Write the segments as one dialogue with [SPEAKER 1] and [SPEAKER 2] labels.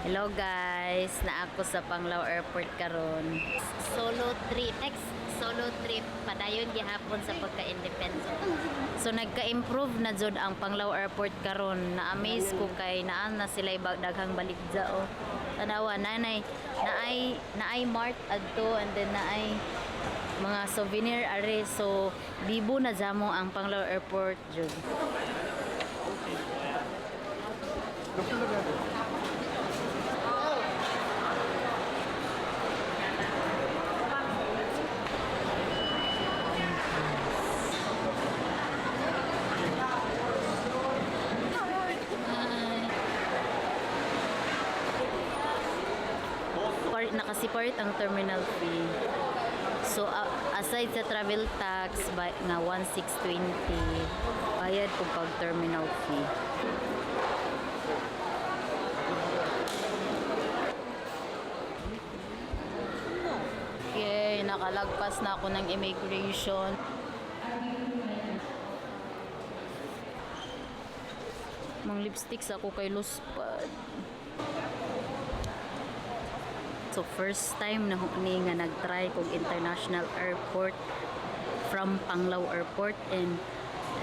[SPEAKER 1] Hello guys, naa ko sa Panglao Airport karon. Solo trip. Next solo trip padayon gihapon sa pagka-independent. So nagka-improve na jud ang Panglao Airport karon. Na-amaze ko kay naa na sila daghang baligya oh. Tanawa nanay, naay naay mart adto and then naay mga souvenir are, so bibo na jamo ang Panglao Airport jud. Part, naka-separate ang terminal fee. So, aside sa travel tax by, nga 1,620, bayad po pag terminal fee. Okay, nakalagpas na ako ng immigration. Mang lipsticks ako kay Luspad. So first time na ni nga nag-try kog international airport from Panglao Airport and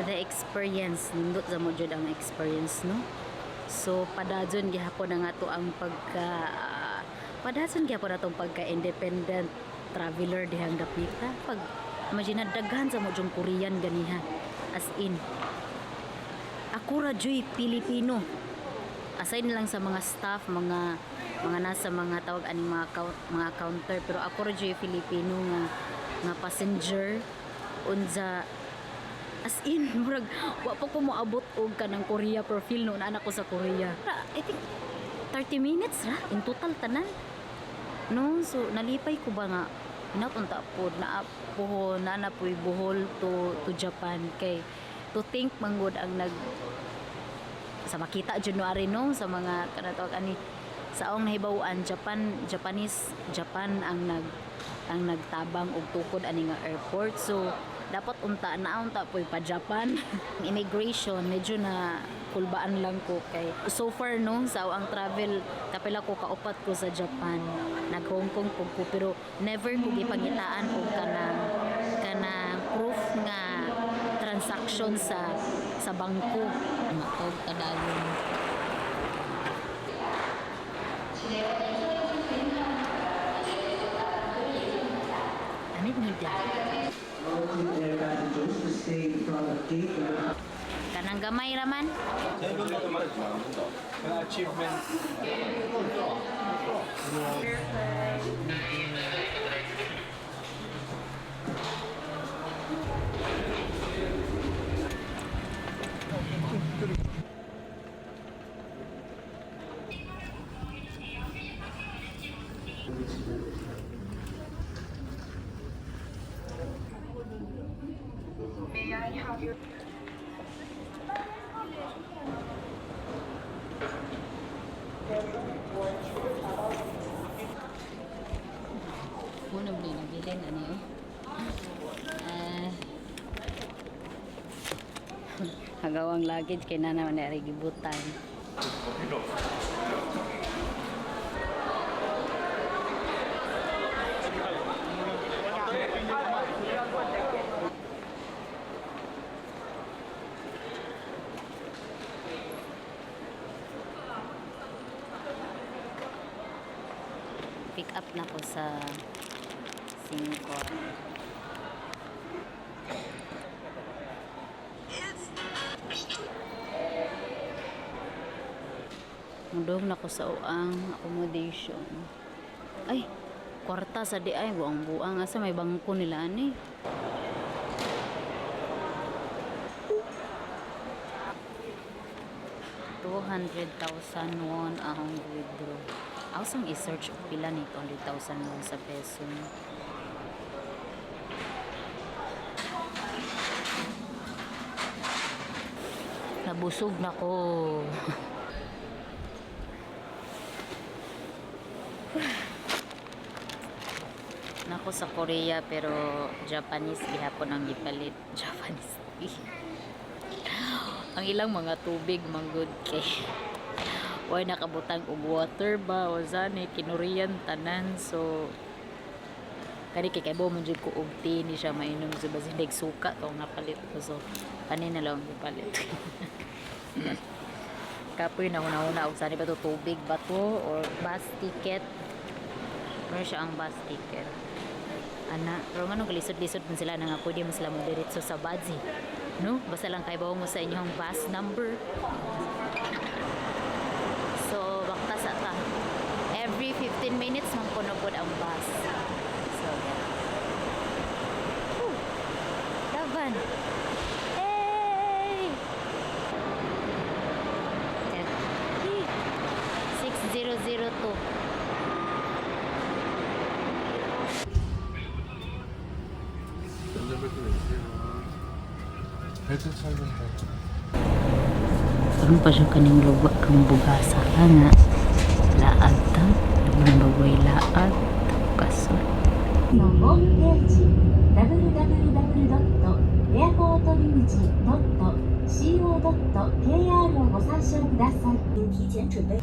[SPEAKER 1] the experience, nindot sa mo jud ang experience, no. So padayon gihapon na nga to ang pagka padayon gihapon na tong pagka independent traveler dihang dapita. Pag imagine na daghan sa mo jung Korean ganiha, as in ako ra juy Pilipino aside na lang sa mga staff, mga mga nasa mga tawag aning mga mga counter, pero ako ra juy Filipino nga nga passenger. Unsa, as in murag wa pa ko moabot og kanang Korea profile no naa ko sa Korea. I think 30 minutes ra in total tanan, no. So nalipay ko ba nga inaton ta pod na puho na na puy Bohol to Japan, kay to think manggod ang nag sa makita jud no ari no sa mga kanatawag ani sa akong nahibaw-an, Japan, Japanese, Japan ang nagtabang og tukod ani nga airport. So dapat unta na unta poy pa Japan. Immigration, medyo na kulbaan lang ko kay so far no sa ang travel kapila ko kaupat ko sa Japan, nag Hong Kong pug ko, pero never ko gipangitaan og kanang kanang proof nga transaction sa bangko. Matog kadayon. Anit nida.
[SPEAKER 2] Air passengers to stay in front of gate number
[SPEAKER 1] Kanang gamay raman.
[SPEAKER 3] Achievement.
[SPEAKER 4] May I have your
[SPEAKER 1] Puno ba nabilin ano eh? Ah. Hagawang luggage kay nana man ari gibutan. Pick up na ko sa 5. Mudong na ko sa uang accommodation. Ay, kwarta sa di ay buang buang asa may bangko nila ani. 200,000 won akong withdraw. Ako sang i-search og pila ni 200,000 won sa peso. Nabusog na ko. Nako sa Korea pero Japanese gihapon ang gipalit. Japanese tea. Ang ilang mga tubig manggod kay Way nakabutang og water ba o sani kinuriyan tanan, so kani kay kay man jud ko og tea ni siya mainom, so basin dag suka tong napalit ko, so kani na lang ang gipalit. Kapoy na una-una og sani ba to, tubig ba to or bus ticket. Meron siya ang bus ticket. Ana, pero nga nung kalisod-lisod man sila na nga pwede man sila mo diretso sa Badzi. No? Basta lang kay mo sa inyong bus number. So, bakta sa ta. Every 15 minutes man kuno pod ang bus. So, yeah. Whew. Laban. Hey! 6002.
[SPEAKER 3] 안전벨트 매주세요. 벨트 착용해.
[SPEAKER 1] Karon pa siya kaning luwa kang bugasa ka nga. Laag ta. Laban bagoy laag. Kaso.
[SPEAKER 4] のホームページ www.airportlinkage.co.kr をご参照ください。提前准备。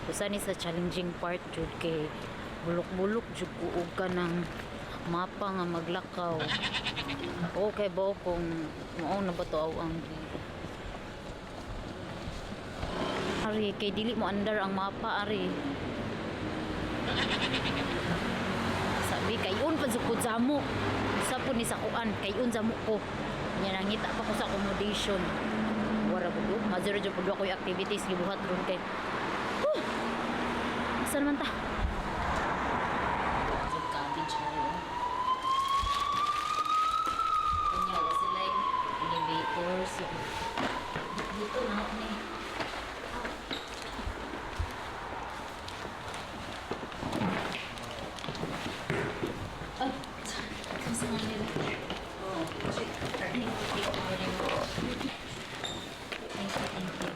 [SPEAKER 1] Usa ni sa challenging part jud kay bulok-bulok jud kuog ka ng mapa nga maglakaw. Okay ba kung mao na ba to aw ang Ari kay dili mo andar ang mapa ari. Sabi kayon pa jud ko mo. Usa po ni sa kuan kayon sa mo ko. Nya nangita pa ko sa accommodation. Wara ko do. Mazero jud pud ako yung activities gibuhat ron kay. Huh! Saan naman ta? Cabbage na rin. Kanya, wala sila yung elevator. So, dito na ako ni. Ay! Saan nga nila? Oh, thank you very much. Thank you, thank you.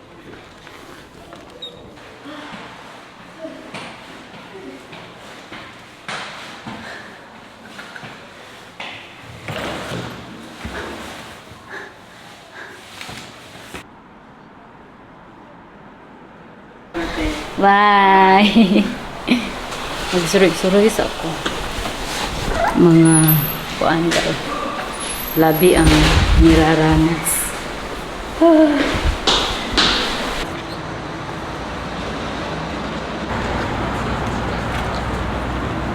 [SPEAKER 1] Bye! Magsuroy-suroy sa ako. Mga kuan ka. Labi ang niraranas.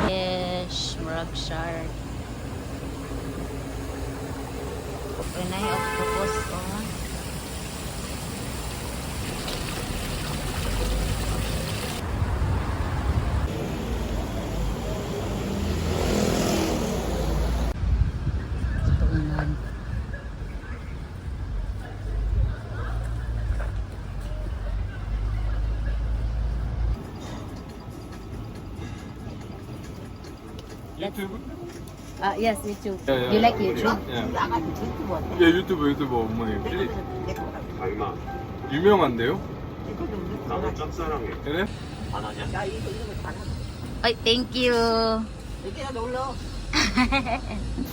[SPEAKER 1] Fish, murag shark. Pinay octopus, oh. Tuunan.
[SPEAKER 3] 유튜브?
[SPEAKER 1] Ah, yes, YouTube.
[SPEAKER 3] Yeah, yeah,
[SPEAKER 1] You like
[SPEAKER 3] yeah.
[SPEAKER 1] YouTube?
[SPEAKER 3] Yeah. 예, 유튜브 유튜버 어머니.
[SPEAKER 5] 얼마?
[SPEAKER 3] 유명한데요?
[SPEAKER 5] 나도 짝사랑해.
[SPEAKER 3] 그래?
[SPEAKER 5] 안 하냐?
[SPEAKER 1] Ay, thank you.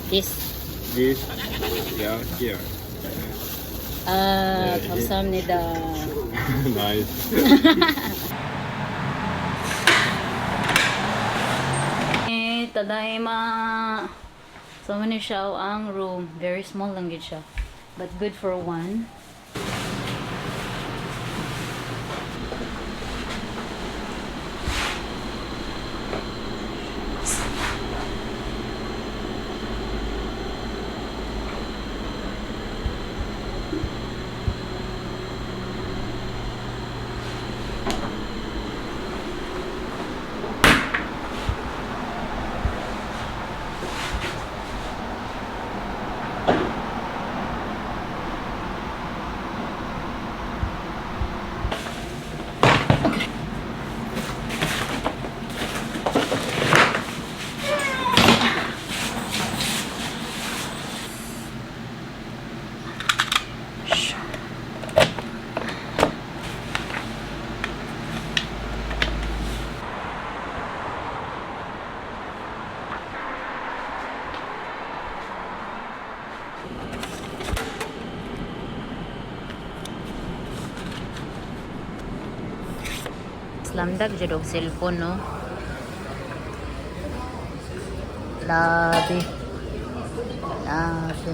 [SPEAKER 1] Kiss.
[SPEAKER 3] This, yeah, here.
[SPEAKER 1] Ah,
[SPEAKER 3] Yeah,
[SPEAKER 1] 감사합니다.
[SPEAKER 3] Nice.
[SPEAKER 1] Eh, tadaima. So many siya ang room. Very small lang gid siya. But good for one. Lamdag jud og cellphone, no. Labi. Labi.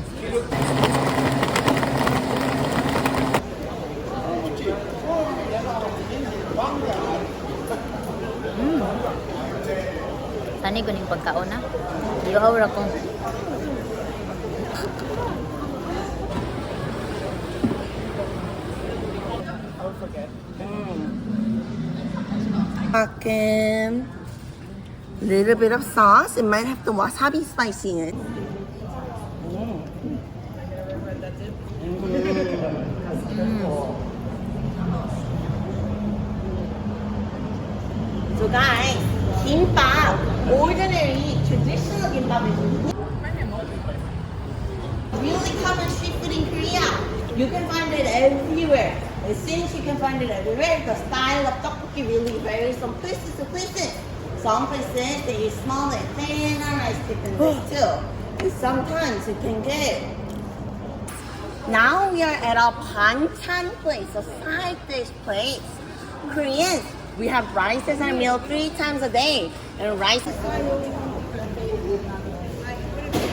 [SPEAKER 1] Tani ko ning pagkaon na. Ihaw ra ko.
[SPEAKER 2] Fucking little bit of sauce. It might have the wasabi spicy in it. So guys, kimbap, ordinary traditional kimbap is really common street food in Korea. You can find it everywhere. And since you can find it everywhere, the style of tteokbokki really varies from places to places. Some places they use smaller, thinner rice stick than this too. And sometimes you can get. Now we are at a banchan place, a side dish place. Koreans, we have rice as our meal three times a day. And rice is.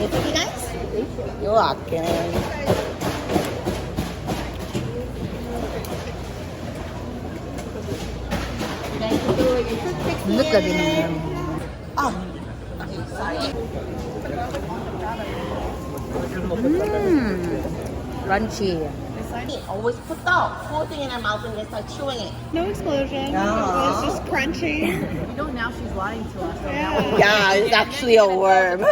[SPEAKER 2] It's okay, guys? You're welcome.
[SPEAKER 1] Look lagi nang
[SPEAKER 2] Oh, okay, sorry.
[SPEAKER 1] Crunchy.
[SPEAKER 2] Always put the whole thing in our mouth and just start chewing it.
[SPEAKER 6] No explosion.
[SPEAKER 2] No.
[SPEAKER 6] It's just crunchy.
[SPEAKER 7] You know now she's lying to us.
[SPEAKER 2] Yeah, it's actually a worm.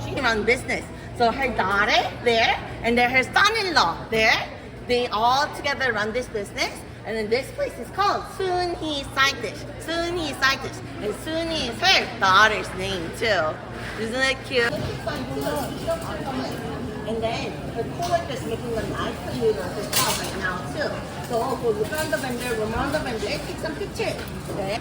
[SPEAKER 2] She run business. So her daughter there, and then her son-in-law there, they all together run this business. And then this place is called Soonhee Side Dish. Soonhee Side Dish. And Soonhee is her daughter's name too. Isn't that cute? And then her coworker's making the knife for noodles as well right now too. So go look around the vendor, roam around the vendor, take some pictures. Okay?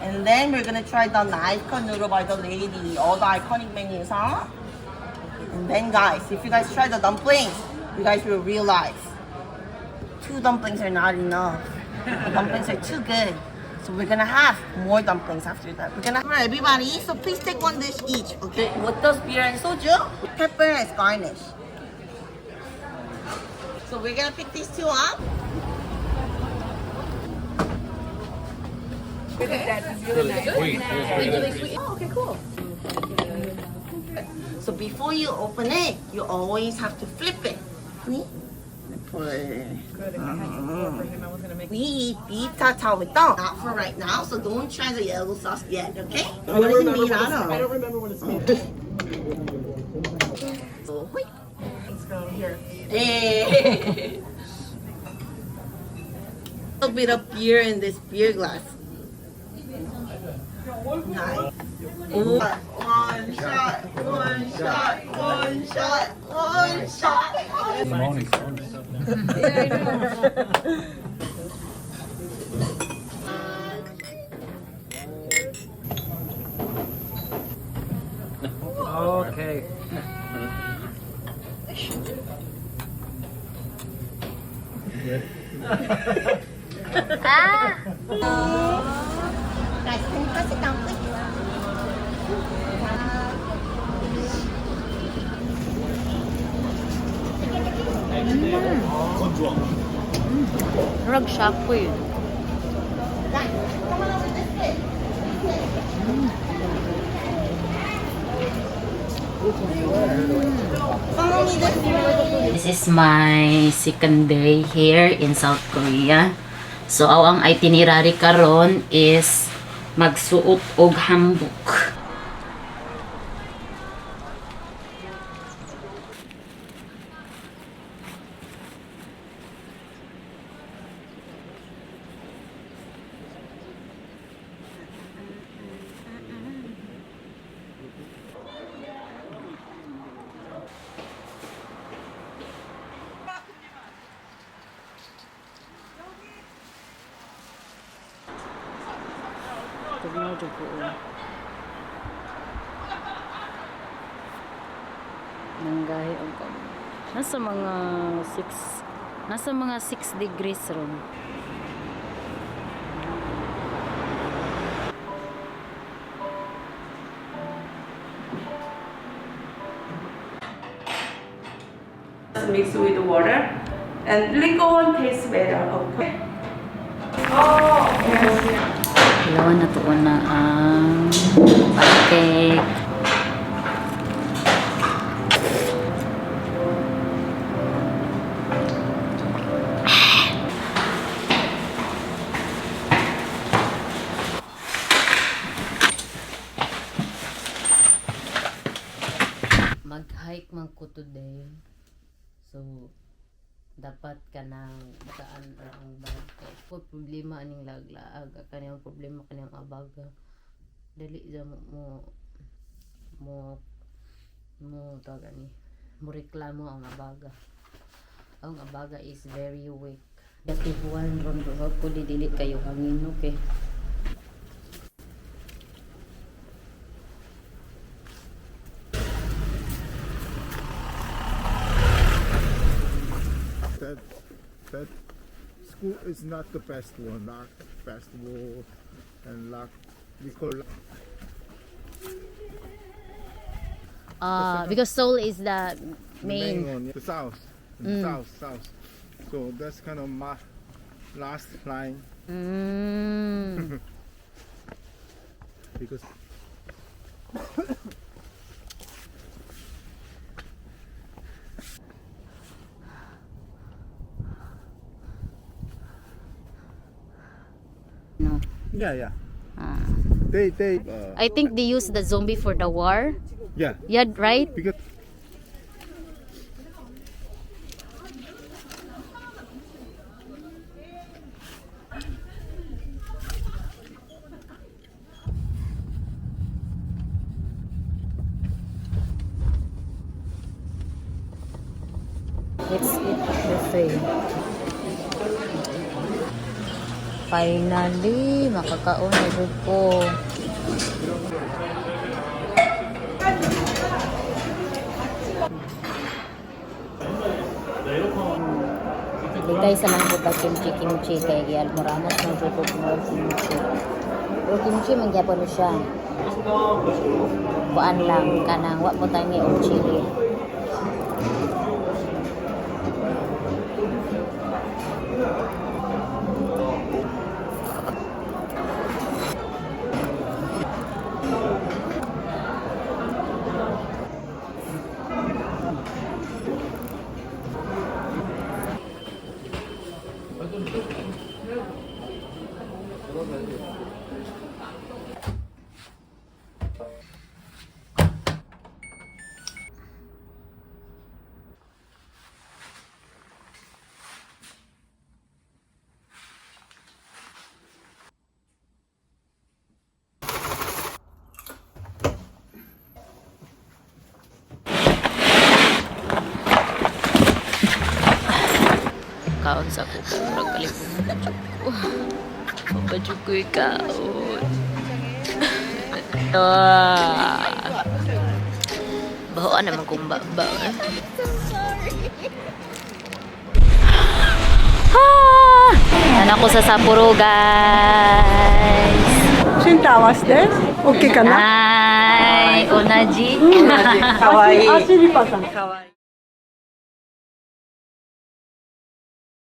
[SPEAKER 2] And then we're gonna try the knife cut noodle by the lady, all the iconic menus, huh? And then guys, if you guys try the dumplings, you guys will realize two dumplings are not enough. The dumplings are too good. So we're gonna have more dumplings after that. We're gonna for everybody, so please take one dish each, okay? What does beer and soju? Pepper as garnish. So we're gonna pick these two up.
[SPEAKER 7] Oh, okay, cool.
[SPEAKER 2] So before you open it, you always have to flip it. See? Pour it. We eat beef tartar with dog. Not for right now, so don't try the yellow sauce yet, okay? What is it made out of?
[SPEAKER 6] I don't remember what it's made.
[SPEAKER 2] Oh, wait.
[SPEAKER 6] Let's go here.
[SPEAKER 2] Hey. A little bit of beer in this beer glass. Nice. Ooh. One shot, one shot, one shot, one shot.
[SPEAKER 8] Okay.
[SPEAKER 1] Ah!
[SPEAKER 2] Guys, can you press it down, please?
[SPEAKER 1] Rag shampoo yun.
[SPEAKER 2] Guys, come on over this way. Follow me this way.
[SPEAKER 1] This is my second day here in South Korea. So, aw ang itinerary karon is magsuot og hanbok. jud ko. Nanggahi ang kamo. Nasa mga 6 degrees ron.
[SPEAKER 6] Mix with water and liquor one tastes better. Okay.
[SPEAKER 1] Ilawan na to na ang pancake. Mag-hike man ko today. So, dapat ka nang saan ra ang bag kay ko problema aning laglaag kaniyang problema kaniyang abaga dali ra mo mo mo mo tawag ani mo reklamo ang abaga is very weak. Dati buwan ron wag ko dili kayo hangin, okay?
[SPEAKER 8] That school is not the best one. Not festival and like we call
[SPEAKER 1] Because Seoul is the
[SPEAKER 8] the main
[SPEAKER 1] main.
[SPEAKER 8] one, the south, the south, south. So that's kind of my last line because
[SPEAKER 1] No.
[SPEAKER 8] yeah. They
[SPEAKER 1] I think they use the zombie for the war.
[SPEAKER 8] Yeah,
[SPEAKER 1] Yeah, right.
[SPEAKER 8] because
[SPEAKER 1] Let's eat buffet. Finally, makakaon na jud ko. Ligay sa lang ko kimchi kimchi kay gyal moranas na jud ko kumol kimchi. Pero kimchi man gyapon mo siya. Kuan lang kanang wa mo tangi og chili. Kaon sa ko murag kalipon na jud ko. Mabadjud ko'y kaon. Ah. Bahoan naman kung ba eh. Ah! Anak ko sa Sapporo, guys.
[SPEAKER 6] センター合わせて OK かな
[SPEAKER 1] Hi, Onaji.
[SPEAKER 2] かわいい。
[SPEAKER 6] あシリパさんかわいい。